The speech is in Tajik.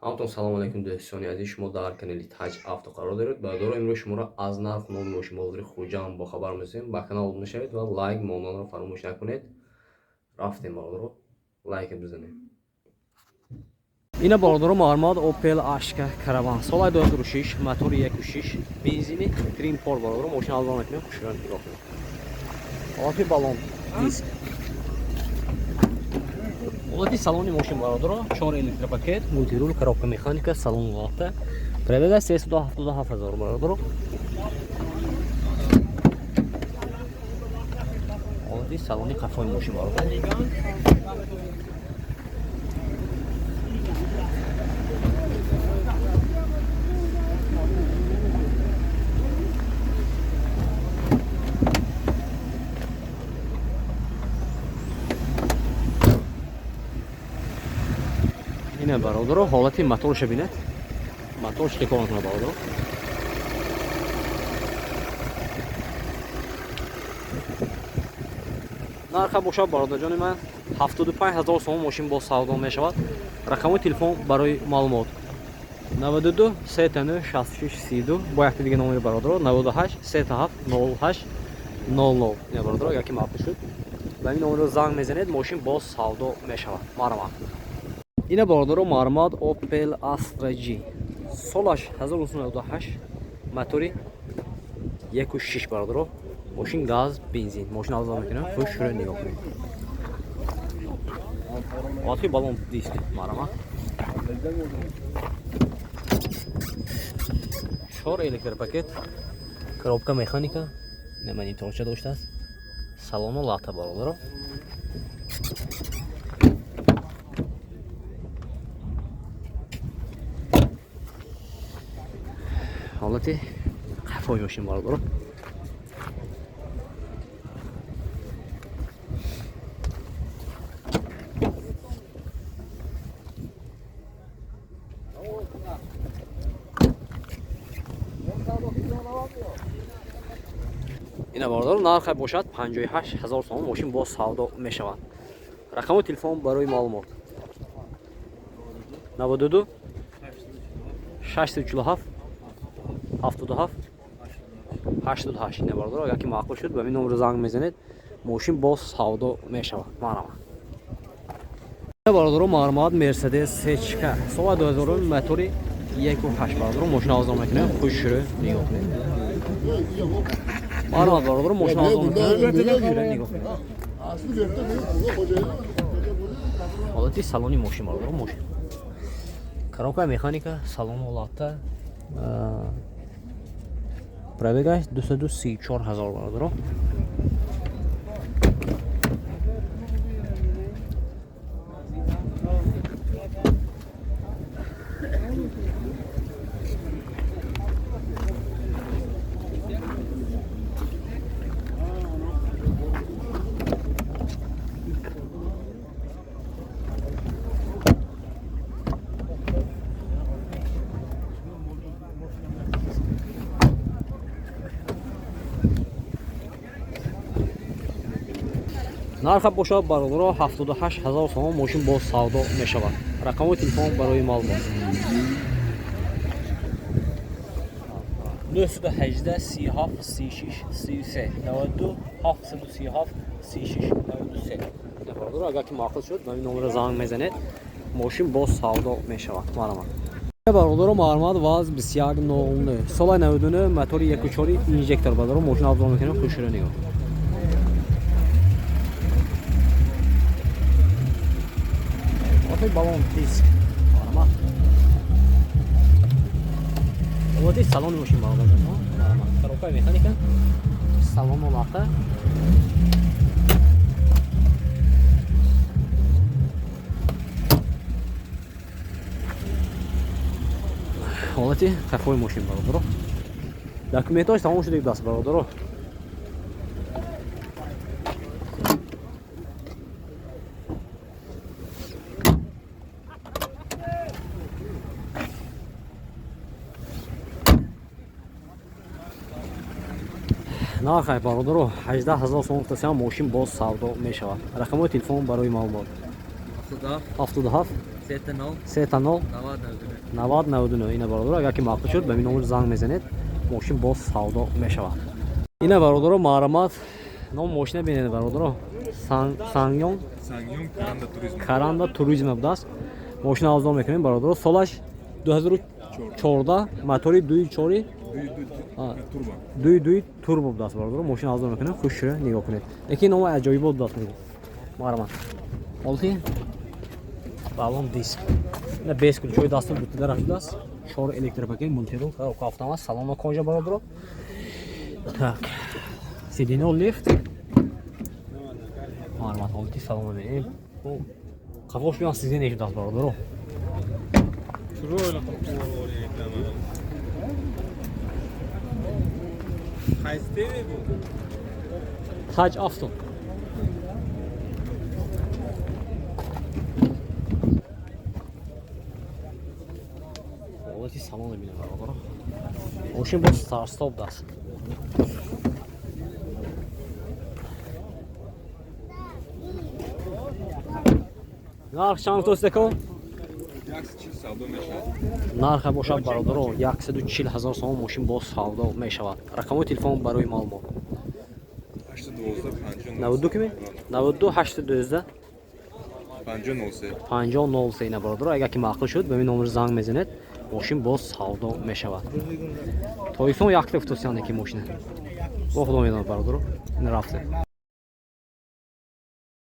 Ҳаматон салом алейкум, дӯстони азиз. Шумо дар канали Таҷ Авто қарор доред. Бародаро, имрӯз шуморо аз нарху номи мошинбозори Хуҷанд бохабар месозем. Ба канал обуна шавед ва лайк монданро фаромӯш накунед. Рафтем, бародаро, лайка бизанем. Ина, бародаро, мармад Opel Ashka Caravan. Соли 2006, мотори 1.6, бензини, Тринпор, бародаро, мошин алзон мекунем, хушрӯ нигоҳ кунед. Ҳолати баллон, диск. Ҳолати салони мошин, бародаро, 4 электропакет, мультирул, коробка механика, салон лата. Пробега 377 ҳазор, бародаро. Ҳолати салони қафои мошин, бародаро. Ина, бародаро, ҳолати моторша бинед. Мотор чӣ кор мекунад, бародаро? Нарха бошад, бародарҷони ман, 75 ҳазор сомон мошин бо савдо мешавад. Рақами телефон барои маълумот 92 39 66 32, бо якти дига номери, бародаро, 98 37 08 00. Ина, бародаро, агар ки маъқул шуд, ба ин номерро занг мезанед, мошин боз савдо мешавад. Марҳамат. Ина, бародаро, мармад Opel Astra G. Солаш 1998, мотори 1.6, бародаро. Мошин газ, бензин. Мошин алза мекунем, хушрӯ нигоҳ кунед. Ҳолати баллон, диск, марҳамат. Чор электропакет, коробка механика, ина мониторча доштааст. Салону лата, бародаро. Ҳолати қафои мошин, бародаро. Ина, бародаро, нархе бошад 58 ҳазор сомон, мошин боз савдо мешавад. Рақами телефон барои маълумот 92 647 77 88. Ина, бародаро, агар ки маъқул шуд, ба ин номер занг мезанед, мошин боз савдо мешавад. Марҳамат. Бародаро, мармад Мерседес Сечка, соли 2000, мотори 1.8, бародаро, мошин авзо мекунем, хушрӯ нигоҳ кунед. Марҳамат, бародаро, мошин авзо мекунем, хушрӯ нигоҳ кунед. Ҳолати салони мошин, бародаро, мошин коробка механика, салон лата, пробегаш 234 ҳазор, бародаро. Нарха бошад, бародаро, 78 ҳазор сомон, мошин боз савдо мешавад. Рақами телефон барои маълумот 918 37 36 33, 92 737 36 93. Бародаро, агар ки маъқул шуд, ба ин номера занг мезанед, мошин боз савдо мешавад. Марҳамат. Бародаро, марҳамат, ВАЗ 2109, соли 99, мотори 1.4 инжектор, бародаро, мошин авзо мекунем, хушрӯ нигоҳ. Ҳолати баллон, диск, марҳамат. Ҳолати салони мошин, бародарҷон, марҳамат. Коробкаи механика, салону лата. Ҳолати қафои мошин, бародаро. Документҳош тамом шуда даст, бародаро. Нархай, бародаро, 18 ҳазор сомон гуфтасиам, мошин боз савдо мешавад. Рақамҳои телефон барои маълумот 77 7 0 3 0 90 99. 90 99. Ина, бародаро, агар ки маъқул шуд, ба ин номер занг мезанед, мошин боз савдо мешавад. Ина, бародаро, маълумат, ном мошина бинед, бародаро, Сангён. Сангён Каранда Туризм. Каранда Туризм будааст. Мошина авзо мекунем, бародаро, солаш 2014, мотори 2.4. Дуи ду. А. Турбо. 2.2 турбо будааст, бародаро. Мошина авзо мекунем, хушро нигоҳ кунед. Лекин нома аҷоибот будааст, мегӯ марҳамат. Олти балон диск, ина без ключои дасту бутида шудааст, чор электропакет, мультирул, коробка автомат, салона кожа, бародаро. Так, сиденье лифт, марҳамат. Олти салона мебинем, қафош биён, сиденье шудааст, бародаро. Chiroyli qilib quvib olgan ekan mana. Qaysi TV bu? Таҷ Авто. Ҳолати салона бинем, бародаро. Мошин боз старт-стоп даст. Нарх чанд гуфтост, ако? 140 савдо мешавад. Нарха бошад, бародаро, 140 ҳазор сомон мошин боз савдо мешавад. Рақамҳои телефон барои маълумот: 812 50. 92 кими? 92 812. 50 03. 50 03. Ина, бародаро, агар ки маъқул шуд, ба ин номер занг мезанед, мошин боз савдо мешавад. Тоифон якта гуфтосяне ки мошина бо худо медонад, бародаро. Ин рафте.